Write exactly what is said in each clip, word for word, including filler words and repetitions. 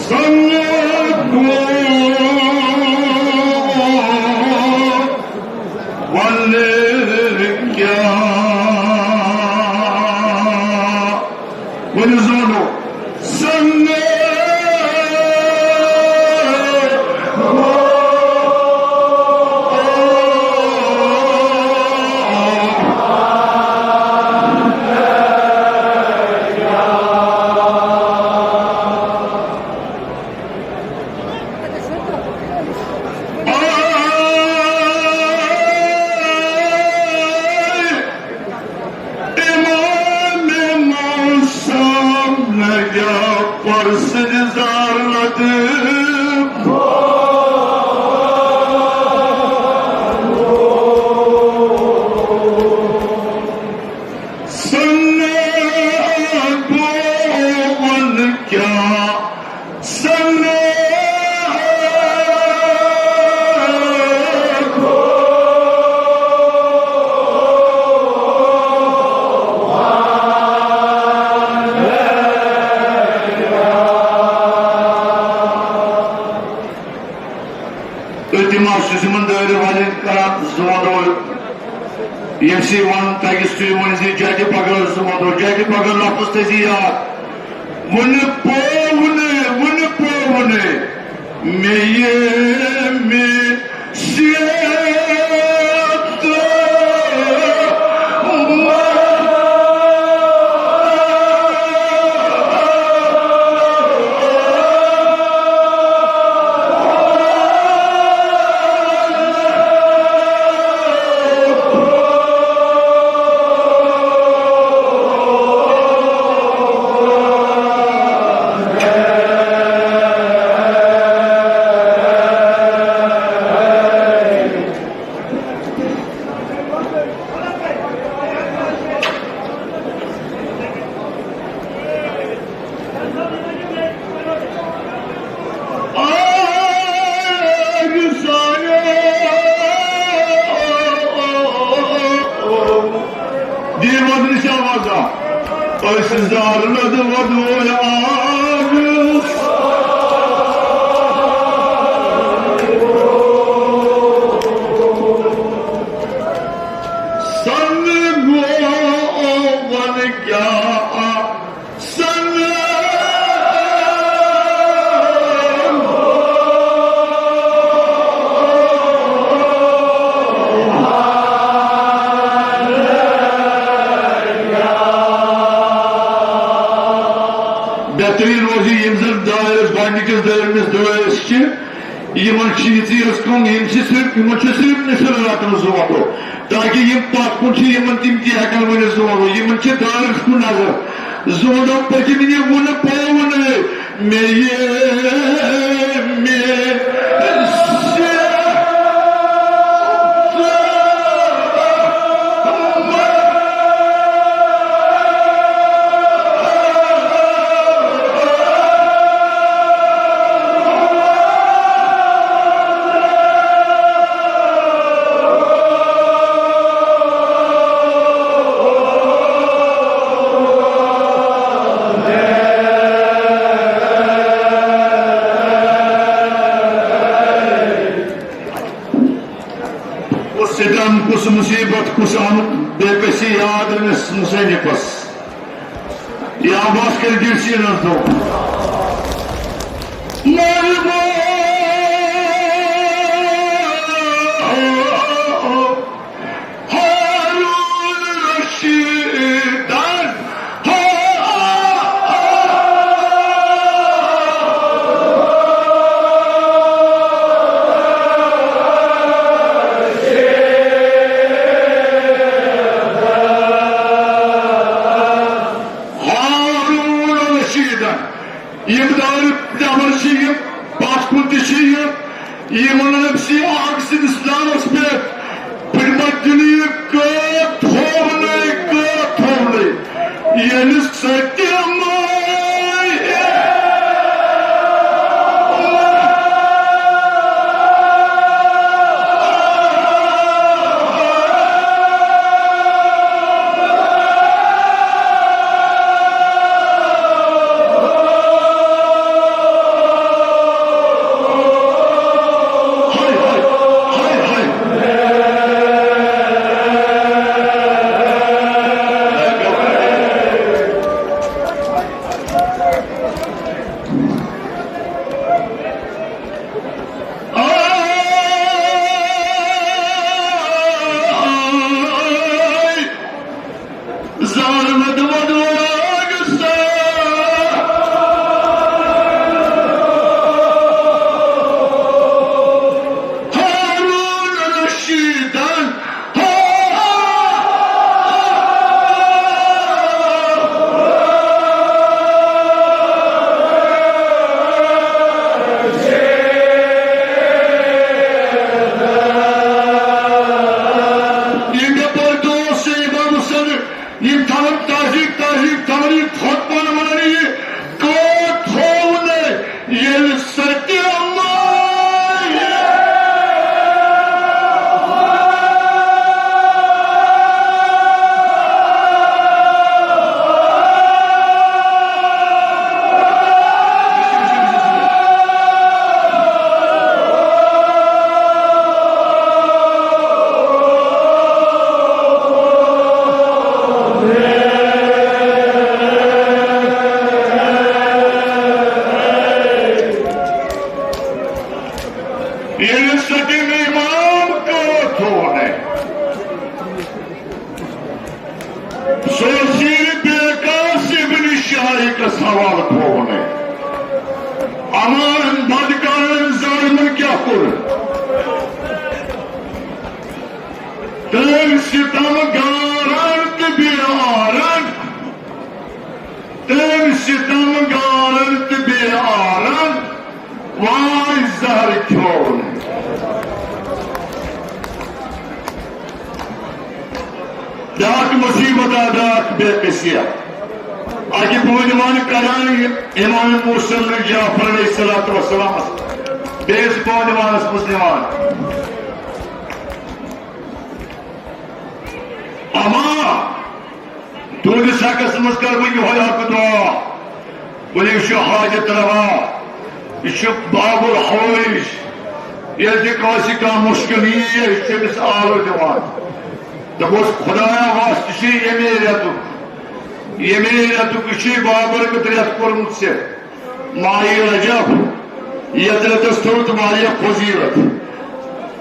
سنگ go one کیا، ؤنِو زونو، سنگ گو۔ امام موسیٰ نجا پرسد زار لد۔ سنگ گو ون کیا، سنگ گو۔ التماس چھُس یِمن دٲیرٕ والٮ۪ن کران، زٕ وَنو، ییٚمہِ سۭتۍ وَنُن تَگہِ، سُے ؤنۍ زِ ججہِ بغٲر، زٕ وَنو، ججہِ بغٲر لفظ تھٲیزِ یاد۔ وُنہِ پوٚو نہٕ، وُنہِ پوٚو نہٕ مےٚ ییٚمہِ سیرِ دیر وزنی شاہ وزا۔ أسۍ زالہٕ دۄدٕ وۄدوے آز۔ سنگ گو ون کیا، سنگ۔ بہترین روزی، یِم زن دٲیرس گۄڈنِکِس دٲیرس دٲیرس چھِ، یِمن چھِ یِژٕے یٲژ کٲم، یِم چھِ صرف، یِمن چھُ صرف نصف راتن زومُت، تاکہِ یِم پتھ کُن چھِ، یِمن تِم تہِ ہٮ۪کن ؤنِتھ زومُت۔ یِمن چھِ دٲیرس کُن نظر۔ زومُت پٔتِم یہِ وُنہٕ پوٚو نہٕ مےٚ یہِ مےٚ۔ کُس ستم، کُس مصیبت، کُس آمُت بے کسی یاد أمِس مصنفس۔ یا بس کٔرِتھ دِل سیٖنس دۄب۔ مولوی ہارون رشیدن۔ ہارون رشیدن۔ یِم دارِ نٮ۪بر چھِ یِم، پتھ کُن تہِ چھِ یِم، یِمن نفسی آگ سٕنٛدِس ناوس پٮ۪ٹھ پھٕٹمٕتۍ دِلہِ کٲتۍ تھوونَے، کٲتۍ تھوونَے۔ ییٚلہِ سۄ تِمے تمام بدکارن ظالمن کیٛاہ کوٚر؟ تٔمۍ ستم گارن تہٕ بے عارن، تٔمۍ ستم گارن تہٕ بے عارن واے زہر کھیوٚن۔ بیٛاکھ مصیبت آ، بیٛاکھ بے کسی۔ اکہِ بٲنۍ وان کران امام موسیٰ بن جعفر علیہ الصلوۃ والسلامس، بیٚیِس بٲنۍ وانس منٛز نِوان۔ اما تُہٕنٛدِس حقس منٛز کرٕ بہٕ یِہوٚے اکھ دُعا۔ ؤلِو، یہِ چھُ حاجت روا، یہِ چھُ باب الحوائج۔ ییٚلہِ تہِ کٲنٛسہِ کانٛہہ مُشکِل یِیہِ، یہِ چھُ أمِس آلو دِوان۔ دوٚپُس، خدایا، واسطہٕ چھُے ییٚمے رٮ۪تُک، ییٚمے رٮ۪تُک، یہِ چھُے بابرکت رٮ۪تھ کوٚرمُت ژےٚ۔ ماہِ رجب، یتھ رٮ۪تس تھوٚوُتھ واریاہ فضیلت۔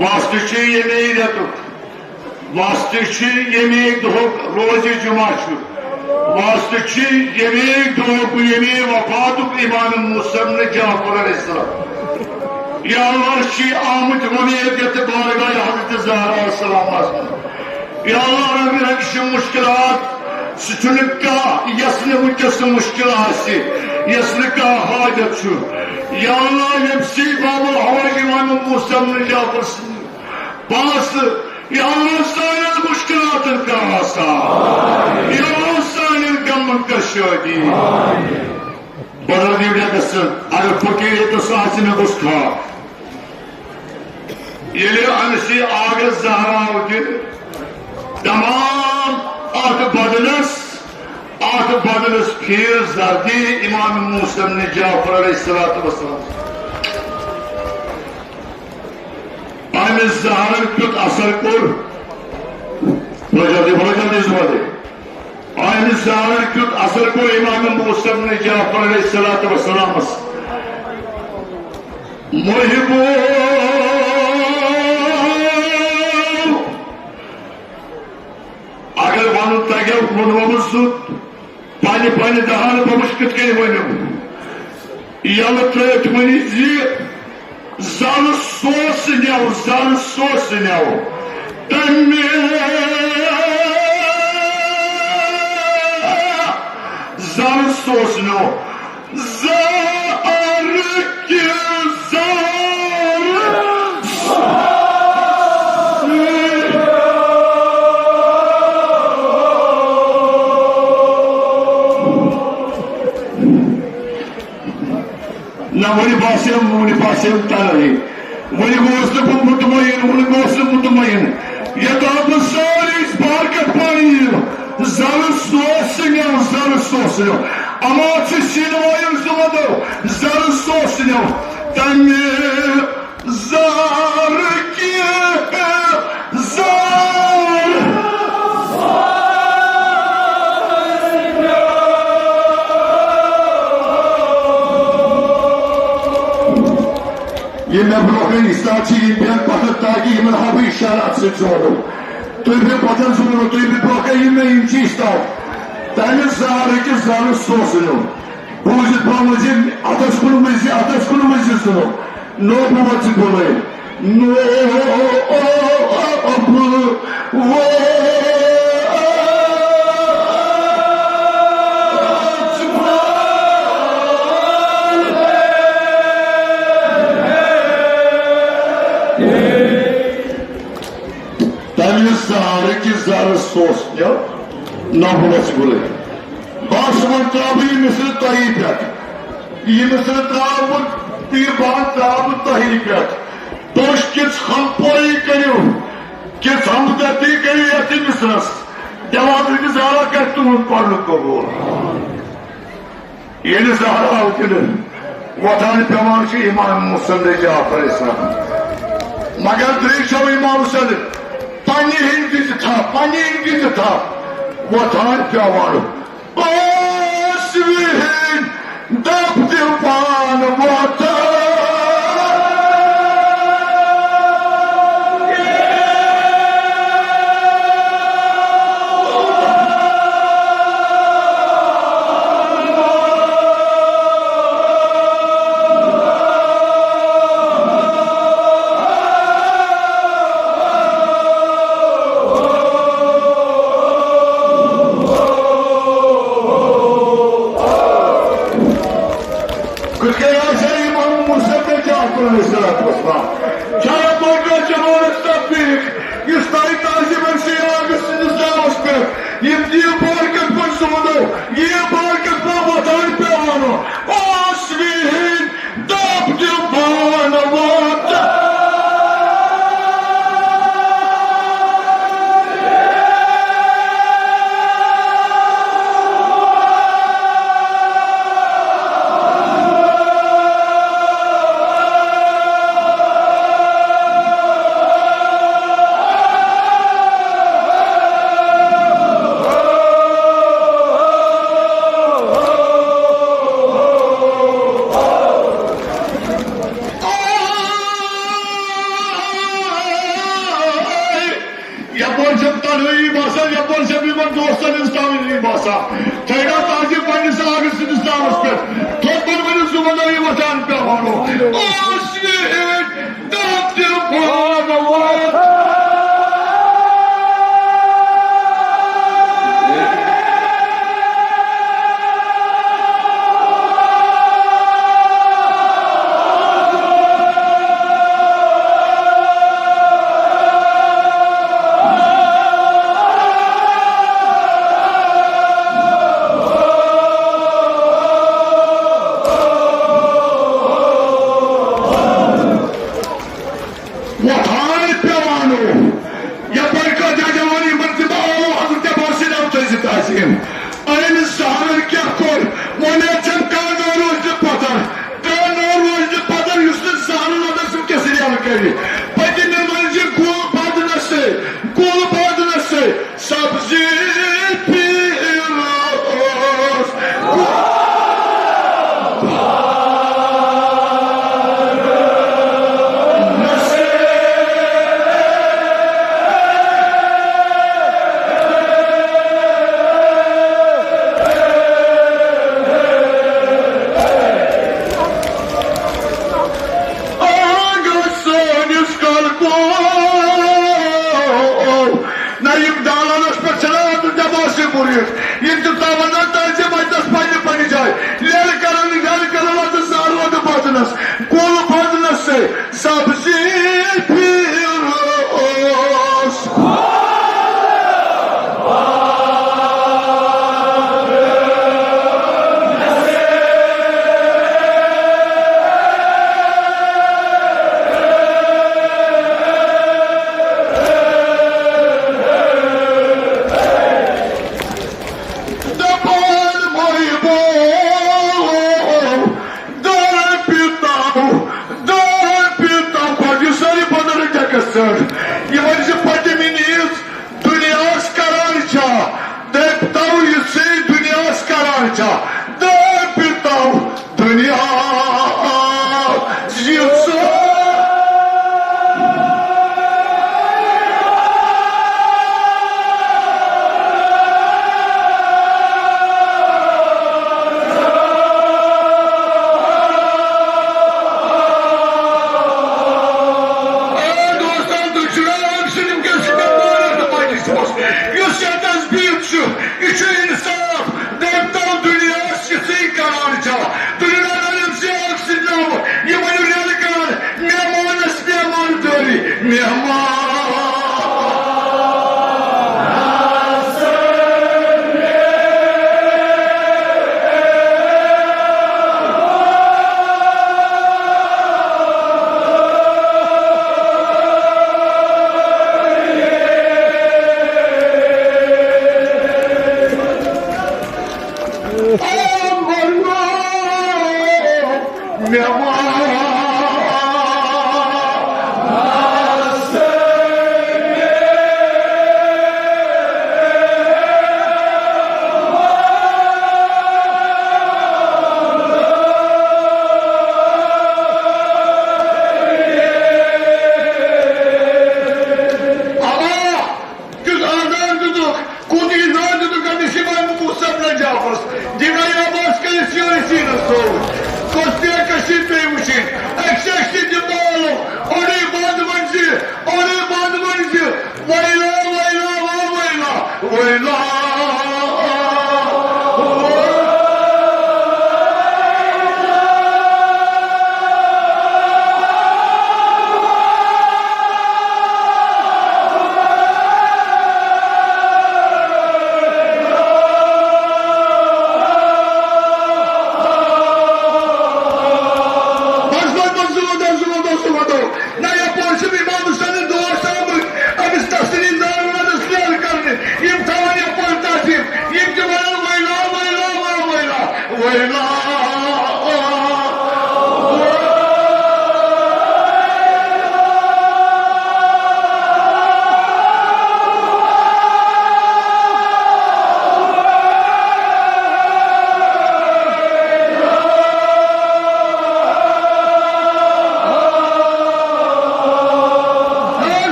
واسطہٕ چھُے ییٚمے رٮ۪تُک، واسطہٕ چھُ ییٚمے دۄہُک، روزِ جمعہ چھُ۔ واسطہٕ چھُ ییٚمے دۄہُک، ییٚمے وفاتُک امام موسیٰ بن جعفر علیہ السلام۔ یا اللہ، أسۍ چھِ آمٕتۍ وۄمید یتھ بارگاہ حضرت زہرا السلام منٛز۔ یا اللہ رب العرش، مشکلات، سُہ چھُنہٕ کانٛہہ، یَس نہٕ وٕنکیٚس سُہ مشکل آسہِ، یَس نہٕ کانٛہہ حاجت چھُ۔ یا اللہ، ییٚمہِ سۭتۍ باب الحوائج امام موسیٰ بن جعفر سٕنٛدِ پاسہٕ، یا اللہ، سانٮ۪ن مشکلاتن کر آسان۔ یا اللہ، سانٮ۪ن غمن کر شٲدی۔ بدل دیو ڈیکس، اگر فقیریتس آسہِ مےٚ گوٚژھ کھا۔ ییٚلہِ أمِس یہِ آغاز زہراو دِنہٕ، تمام اتھ بدنس، اتھ بدنس پھیر زردی امام موسیٰ بن جعفر علیہ الصلوۃ والسلام۔ أمِس زہرن کیُتھ اثر کوٚر، بڑا جلدی، بڑا جلدی، زبردی۔ أمِس زہرن کیُتھ اثر گوٚو امام موسیٰ بن جعفر علیہ الصلوۃ والسلامس۔ محبو، اگر ونُن تگیو، ووٚنمُت سُہ پننہِ پننہِ دہان بہٕ وٕچھ کِتھ کٔنۍ ؤنِو۔ یلہٕ ترٲوِتھ ؤنِو زِ زَرٕ سوسہٕ نیو، زَرٕ سوسہٕ نیو۔ تَمہِ زَرٕ سوسہٕ نیو۔ زَرٕ کہِ زَرٕ سوسہٕ۔ نہ، وۄنۍ باسیٚم، وۄنۍ باسیٚم تَلَے۔ وۄنۍ گوس نہٕ بہٕ مطمئن، وۄنۍ گوس نہٕ مطمئن۔ یوٚتام بہٕ سٲرٕے بارکَتھ پانہٕ یِیہِ، زَرٕ سوسہٕ نیو، زَرٕ سوسہٕ نیو۔ اما چھِ سیٖنہٕ وٲیِو زٕ وَدو، زَرٕ سوسہٕ نیو۔ تَمہِ زَرٕ کہِ زَرٕ۔ یہِ مےٚ برونٛہہ کَنہِ اِستاد چھِ، یِم بیٚہن پَتھر، تاکہِ یِمَن ہاوٕ بہٕ اِشارات سۭتۍ زورُن۔ تُہۍ بیٚہِو پَتھر زورُن، تُہۍ بیٚہِو برونٛہہ کَنہِ، یِم مےٚ یِم چھِ اِستاد۔ تَمہِ زَرٕ کہِ زَرٕ سوزُن۔ بوٗزِتھ پاوان زِ اَتھَس کُن مٔنٛزِ، اَتھَس کُن مٔنٛزِ سُہ نوبوت چھِ بُلٲوِتھ۔ نوبوت۔ تَمہِ زَرٕ کہِ زَرٕ سوز نوبوت چھِ بُلٲوِتھ۔ بس وۄنۍ ترٛاوٕ بہٕ یہِ مِصرٕ تۄہی پٮ۪ٹھ۔ یہِ مِصرٕ ترٛاوٕ بہٕ، یہِ بند ترٛاوٕ بہٕ تۄہی پٮ۪ٹھ۔ تُہۍ کِژھ ہمپوری کٔرِو، کِژھ ہمدردی کٔرِو یَتھ مِصرَس۔ دٮ۪وان تُہۍ زہرا کَرِ تُہُنٛد پَرُن قبوٗل۔ ییٚلہِ زہرا آو دِنہٕ، وۄتھان پٮ۪وان چھُ امام حسن رضا علیہ السلام۔ مگر درٛیشو امام حسن پننہِ ہٕنٛدۍ دِژ تھپھ، پننہِ ہٕنٛدۍ دِژ تھپھ، وۄتھان پٮ۪وان۔ اوس وِہِنۍ دَپ دِوان وۄتھان۔ امام مرسل تہٕ جعفر علیہ الصلوۃ والسلام۔ چھا یپٲرۍ کانٛہہ جماعت تبلیغ، یُس تۄہہِ تعظیمن سیاگ سٕنٛدِس ناوس پٮ۪ٹھ یِم دیٖو بارکت پٲٹھۍ سوٗزو، یہِ بارکت پٲٹھۍ وۄتھان پٮ۪وانو، اوس وِہِنۍ دَب دِوان وۄتھ۔ یپٲرۍ چھم تنہٲیی باسان، یپٲرۍ چھم یِمن دوستن ہٕنٛز تنہٲیی باسان۔ تھٲیِو تعظیم پننِس آغا سٕنٛدِس ناوس پٮ۪ٹھ۔ تھوٚد پٲٹھۍ ؤنِو، زُمدٲری وۄتھان پٮ۪وانو۔ اوس یہِ دَب دِوان وۄتھ۔ وۄتھان پٮ۪وانو۔ یپٲرۍ کٲتیٛاہ جوان یِمن تہِ بہٕ آوُس حضرت عباس سٕنٛدِ اَتھٕ سۭتۍ آسہِ یِم۔ أمۍ زہرن کیٛاہ کوٚر؟ وۄنۍ حظ چھَم کانٛہہ نہٕ روزِ نہٕ پتھر، کانٛہہ نہٕ روزِ نہٕ پتھر یُس نہٕ زہرن حضرت سُنٛد کیسر یلہٕ کرِ۔ پٔتِمٮ۪ن منٛز چھِ گُل بدنس سۭتۍ، گُل بدنس سۭتۍ۔ سبزی پیٖرس۔ آ گوٚو سٲنِس کلکو۔ نہ یِم دالانس پٮ۪ٹھ چھِنہ آمٕتۍ دٮ۪ماغ سے بُرِتھ۔ یِم تہِ تَمنا تَتہِ چھِ وۄنۍ تَس پننہِ پننہِ جایہِ۔ لیرٕ کران، لیرٕ کران وۄنۍ تہٕ زار وۄنۍ تہٕ بدنس۔ کُل بدنس سے سبزی پھر اوس۔ دپان محبوب، دار پیتاو، دار پیتاو، پتہٕ یُس سٲری بدل ٹیکس ژٔٹ۔ یہِ وَنہِ زِ پٔتِمہِ نیٖز دُنیاہَس قرار چھا؟ دٔپۍ تو یہِ ژے دُنیاہَس قرار چھا؟ دٔپۍ تو دُنیا یہِ ژٕ۔ اے دوستو، تُہۍ چھِو نا أمۍ سٕنٛدۍ وٕنکیٚس یہِ مےٚ مٲرِتھ تہٕ پننِس دۄہس۔ یُس ییٚتٮ۪س بِہِتھ چھُ، یہِ چھُ انصاف۔ دٔپۍ تو دُنیاہَس یِژٕے کران چھا؟ تُلِو نا أمۍ سٕے اکھ سٕنٛدۍ ناوٕ۔ یہِ ؤنِو ریلہٕ کران، مہمانس مہمان دٲری، مہمان۔ مےٚ وَن۔ کیُتھ آزار دِتُکھ، کوٗتاہ ایٖزا دِتُکھ أمِس اِمام ابو سفیان جعفرس۔ دِگرے عباس کٔرِتھ یورٕ سیٖنس تھوٚوُن۔ کۄس تہِ کٔشیٖرِ پیٚیہِ وٕچھِنۍ۔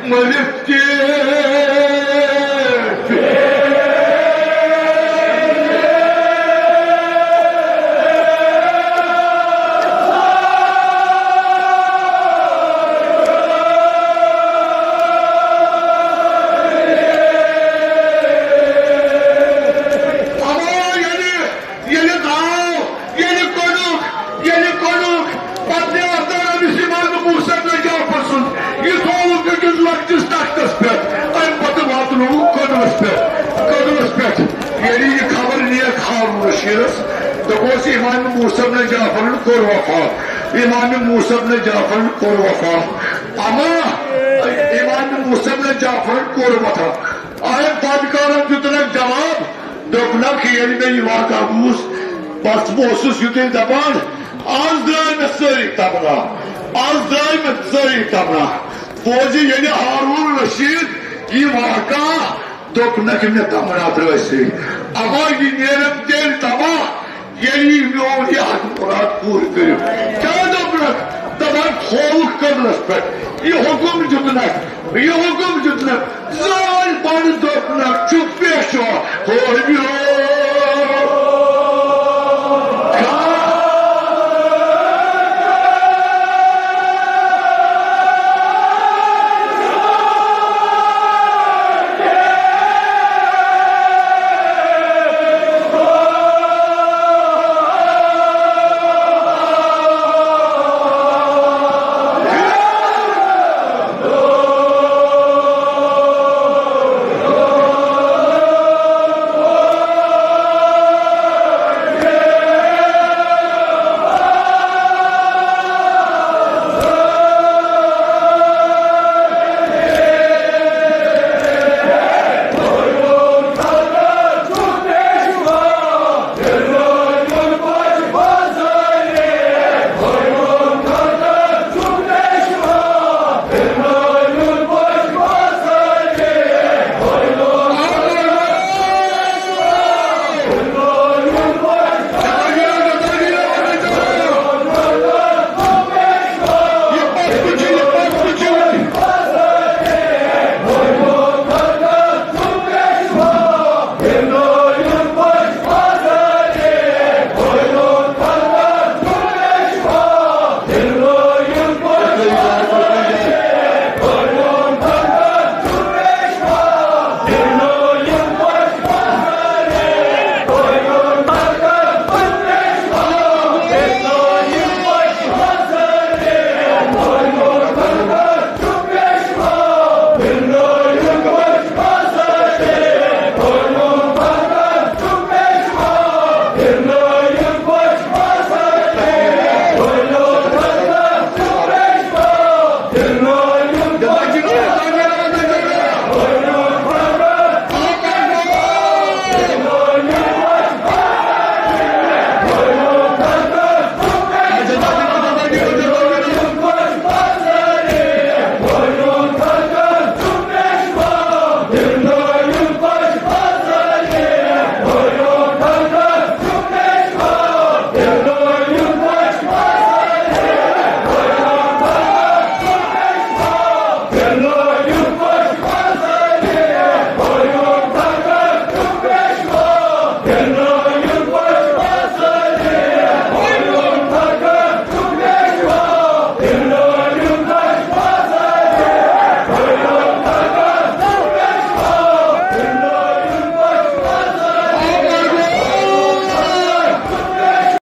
مٔرِتھ تہِ۔ اما ییٚلہِ، ییٚلہِ درٛاو، ییٚلہِ کوٚڑُکھ، ییٚلہِ کوٚڑُکھ، پتہٕ نیرتھ درٛاو أمِس امام موسیٰ بن جعفر سُنٛد یہِ تھووُکھ أکِس لۄکٹِس تختس پٮ۪ٹھ، امہِ پتہٕ واتنووُکھ کٔدلس پٮ۪ٹھ، کٔدلس پٮ۪ٹھ۔ ییٚلہِ یہِ خبر نیکھ ہارون رشیدس، دوٚپُس، امام موسیٰ بن جعفرن کوٚر وفات، امام موسیٰ بن جعفرن کوٚر وفات۔ اما امام موسیٰ بن جعفرن کوٚر وفات۔ أمۍ پادکارن دیُتنکھ جواب، دوٚپنکھ، ییٚلہِ مےٚ یہِ واقعہ بوٗز، بس بہٕ اوسُس یُتُے دپان، از درٛاے مےٚ سٲری تمنا، از درٛاے مےٚ سٲری تمنا۔ بوزِ ییٚلہِ ہارون رشید یہِ واقعہ، دوٚپنکھ، مےٚ تمنا درٛاے سٲری۔ اما یہِ نیرن تیٚلہِ تباہ، ییٚلہِ یہِ میون یہِ حق مُراد پوٗرٕ کٔرِو۔ کیٛاہ دوٚپنکھ؟ دپان تھووُکھ قبلس پٮ۪ٹھ۔ یہِ حُکم دیُتنکھ، یہِ حُکم دیُتنکھ۔ زٲلۍ پانہٕ دوٚپنکھ، چھُ پیشوا، ہو بیو۔